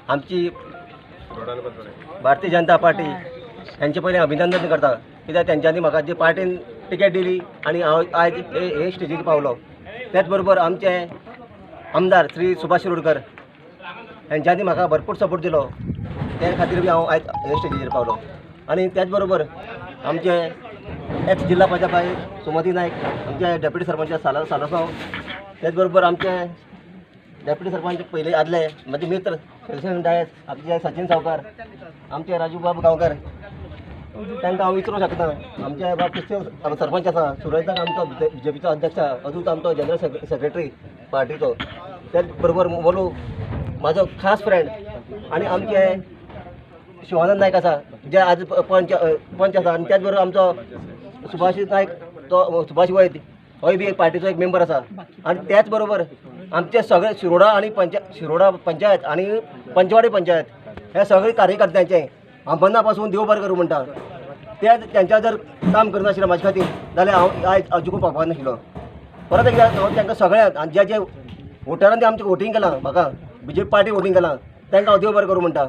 आमची भारतीय जनता पार्टी हेंचे पयलीं अभिनंदन करता, कित्याक तेंच्यांनी म्हाका जी पार्टीन टिकेट दिली आनी हांव आयज हे हे स्टेजीर पावलो. त्याच बरोबर आमचे आमदार श्री सुभाष शिरोडकर हेंच्यांनी म्हाका भरपूर सपोर्ट दिलो, त्या खातीर बी हांव आयज हे स्टेजीर पावलो. आनी त्याच बरोबर आमचे एक्स जिल्हा पंचायत बाई सुमती नायक, आमचे डेप्युटी सरपंच सालासांव, त्याच बरोबर आमचे डेप्युटी सरपंच पयले आदले म्हजे मित्र शैलेश डायस, आमचे सचिन सावकार, आमचे राजूबाब गांवकर, तांकां हांव विसरूंक शकना. आमचे बाब क्रिस्तीव सरपंच आसा, सुरज नायक आमचो बीजेपीचो अध्यक्ष, अजून आमचो जनरल सेक्रेटरी पार्टीचो, त्याच बरोबर मोलू म्हाजो खास फ्रेंड, आनी आमचे शिवानंद नायक आसा जे आज पंच पंच आसा, आनी त्याच बरोबर आमचो सुभाष नायक, तो सुभाष वैद्य होय बी एक पार्टीचो एक मेंबर आसा. आनी त्याच बरोबर आमचे सगळे शिरोडा आनी शिरोडा पंचायत आनी पंचवाडी पंचायत हे सगळे कार्यकर्त्यांचे आंबना पासून देव बरें करूं म्हणटा. ते तेंच्या जर काम करनाशिल्लें म्हाजे खातीर जाल्यार हांव आयज अजुकून पावपा नाशिल्लो. परत एकदां हांव तांकां सगळ्यांक आनी जे जे वोटरांनी आमचें वोटींग केलां, म्हाका बीजेपी पार्टी वोटींग केलां, तांकां हांव देव बरें करूं म्हणटा.